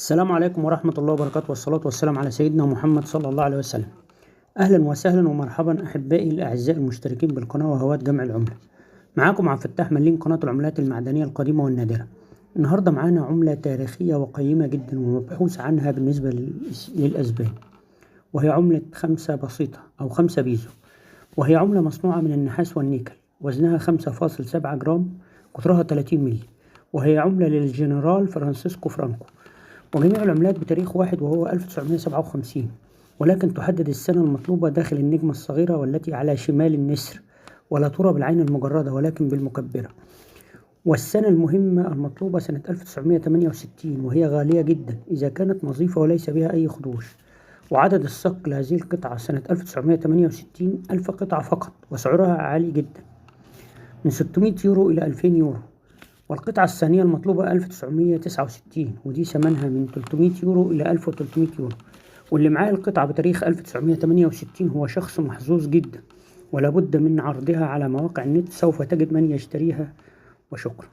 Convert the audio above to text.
السلام عليكم ورحمة الله وبركاته، والصلاة والسلام على سيدنا محمد صلى الله عليه وسلم. أهلا وسهلا ومرحبا أحبائي الأعزاء المشتركين بالقناة وهواة جمع العملة. معاكم عبد الفتاح ملين، قناة العملات المعدنية القديمة والنادرة. النهاردة معانا عملة تاريخية وقيمة جدا ومبحوث عنها بالنسبة للأسبان، وهي عملة 5 بسيطة أو 5 بيزو، وهي عملة مصنوعة من النحاس والنيكل، وزنها 5.7 جرام، قطرها 30 ملي، وهي عملة للجنرال فرانسيسكو فرانكو. وجميع العملات بتاريخ واحد وهو 1957، ولكن تحدد السنة المطلوبة داخل النجمة الصغيرة والتي على شمال النسر، ولا ترى بالعين المجردة ولكن بالمكبرة. والسنة المهمة المطلوبة سنة 1968، وهي غالية جدا إذا كانت نظيفة وليس بها أي خدوش. وعدد الصك لهذه القطعة سنة 1968 1000 قطعة فقط، وسعرها عالي جدا من 600 يورو إلى 2000 يورو. والقطعة الثانية المطلوبة 1969، ودي ثمنها من 300 يورو إلى 1300 يورو. واللي معاه القطعة بتاريخ 1968 هو شخص محظوظ جدا، ولا بد من عرضها على مواقع النت، سوف تجد من يشتريها. وشكرا.